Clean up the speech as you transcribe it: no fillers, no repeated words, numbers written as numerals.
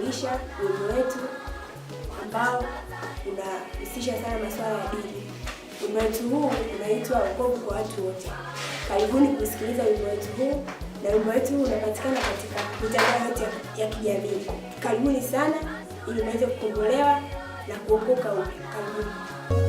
kuwatambulisha wimbo wetu ambao unahusisha sana masuala ya dini. Wimbo wetu huu unaitwa Wokovu kwa Watu Wote. Karibuni kusikiliza wimbo wetu huu, na wimbo wetu huu unapatikana katika mitandao yote ya kijamii. Karibuni sana ili muweze kukombolewa na kuokoka upya. Karibuni.